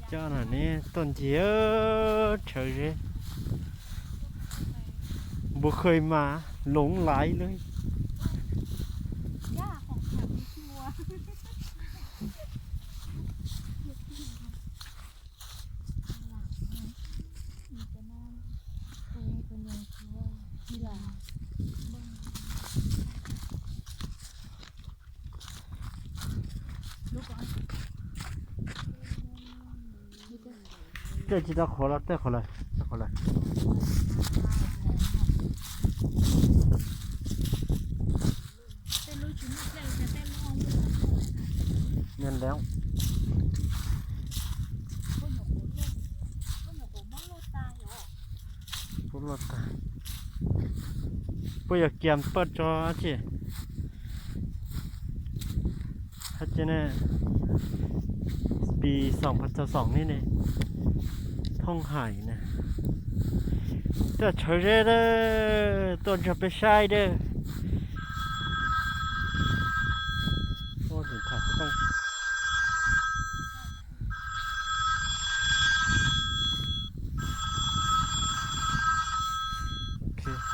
Cov no ne tuaj ncig tshawv zeb, npua khơi mà lủng lái lưới. Tej tsis tau qhuav los tej qhuav lawm, tej qhuav lawm. Nws leev. Puab luaj tag. Puab yog kiag paj tso tsi. Hab ces ne, pis xoom pha txog xoom ne ne, thoob hais na. Tuaj tshawv zeb, tuaj nrog peb saib dab.